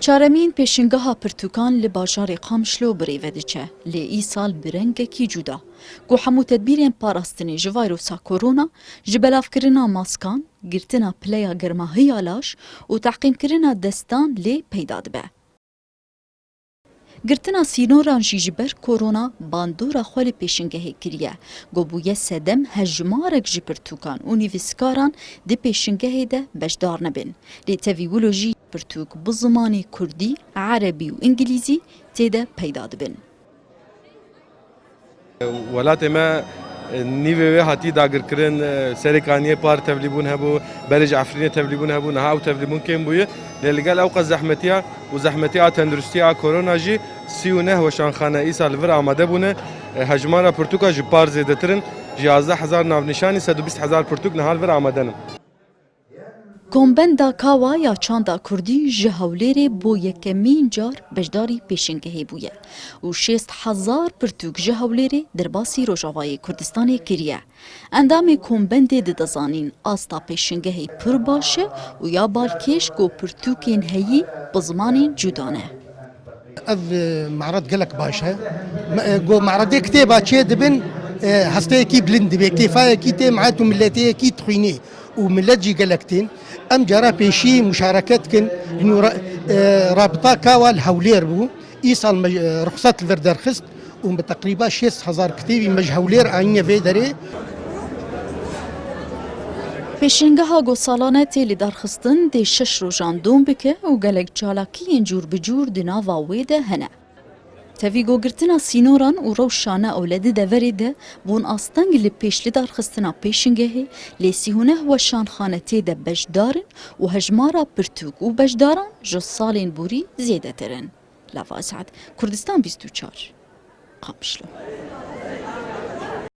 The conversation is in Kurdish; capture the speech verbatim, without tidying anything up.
Çaremîn pêşingeha pirtûkan li bajarê Qamişlo bi rê ve diçe, lê îsal bi rengekî cuda. Ku hemû tedbîrên parastinê ji vayrosa korona, ji belavkirina maskan, girtina pileya germahiya laş û teqîmkirina destan lê peyda dibe. Girtina sînoran jî ji ber korona bandora xwe li pêşingehê kiriye. Ku bûye sedem hejmarek ji pirtûkan û nivîskaran di pêşingehê de beşdar nebin. Lê tevî wilo jî pirtûk bi zimanê kurdî, erebî û îngilîzî tê de peyda dibin. Welatê me, e, nîvê wê hatî dagirkirin, e, serê kaniyê par tevlîbûn hebû, berê ji Efrînê tevlîbûn hebû, niha ew tevlîbûn kêm bûye. Lê li gel ew qas zehmetiya û zehmetiya tenduristiya a korona jî sî û neh weşanxane îsal li vir amade bûne. E, hejmara pirtûka ji par zêdetir in. Ji yazdeh hezar navnîşanî sed û bîst hezar pirtûk niha li vir amade ne. Kombenda Kawa ya çanda kurdî ji Hewlêrê bo yekemîn car beşdarî pêşingehê bûye û şêst hezar pirtûk ji Hewlêrê derbasî Rojavayê Kurdistanê kiriye. Endamê kombendê dide zanîn asta pêşingehê pir baş e û ya balkêş ku pirtûkên heyî bi zimanên cuda ne. Ev, e, me'red gelek baş e. Me, e, go me'redê kitêba çê dibin, e, hesteyekî bilind dibe, kêfayekî tê me'et û mileteyekî dixwînê û milet jî gelek tên. Em cara pêşî muşareket dikin, nû ra-, e, rabita Kawa li Hewlêr bû. Îsal me, e, ruxsat li vir derxist û bi teqrîba şêst hezar kitêbî me ji Hewlêr anîne vê derê. Pêşingeha ku salane tê lidarxistin dê şeş rojan dom bike û gelek çalakiyên cûr bi cûr di nava wê de hene. Tevî ku girtina sînoran û rewşa ne ewle di deverê de bûn asteng li pêş lidarxistina pêşingehê, lê sî û neh weşanxane tê de beşdar in û hejmara pirtûk û beşdaran ji salên borî zêdetir in. Lava Esad, Kurdistan bîst û çar, Qamişlo.